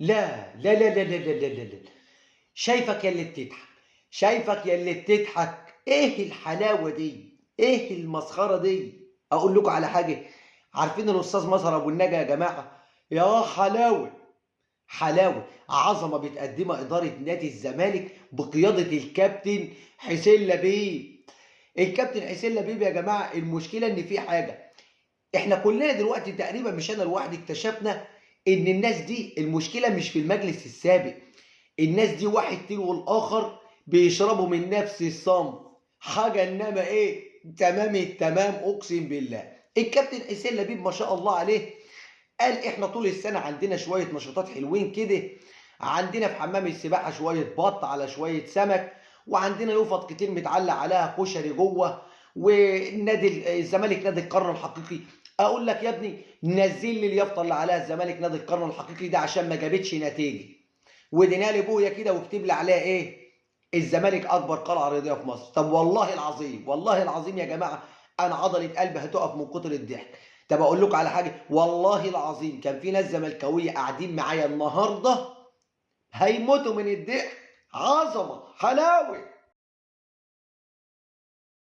لا لا لا لا لا لا لا لا لا. شايفك يا اللي بتضحك، شايفك يا اللي بتضحك. ايه الحلاوة دي؟ ايه المسخره دي؟ اقول لكم على حاجة، عارفين الاستاذ مظهر ابو النجا يا جماعة؟ يا حلاوة، حلاوة عظمه بتقدمها ادارة نادي الزمالك بقيادة الكابتن حسين لبيب. الكابتن حسين لبيب يا جماعة، المشكلة ان في حاجة، احنا كلنا دلوقتي تقريبا، مش انا لوحدي، اكتشفنا ان الناس دي المشكلة مش في المجلس السابق. الناس دي واحد تلو الاخر بيشربوا من نفس الصنف، حاجة انما ايه، تمام التمام، اقسم بالله. الكابتن حسين لبيب ما شاء الله عليه قال احنا طول السنة عندنا شوية نشاطات حلوين كده، عندنا في حمام السباحة شوية بط على شوية سمك، وعندنا يفط كتير متعلق عليها كشري جوه، ونادي الزمالك نادي القرن الحقيقي. اقول لك يا ابني نزل لي اليافطه اللي عليها الزمالك نادي القرن الحقيقي ده عشان ما جابتش نتيجة، ودينا لي بويا كده واكتب لي عليها ايه، الزمالك اكبر قلعه رياضية في مصر. طب والله العظيم، والله العظيم يا جماعة انا عضلة قلبي هتقف من كتر الضحك. طب اقول لكم على حاجة، والله العظيم كان في ناس زملكاويه قاعدين معايا النهارده هيموتوا من الضحك. عظمه، حلاوة.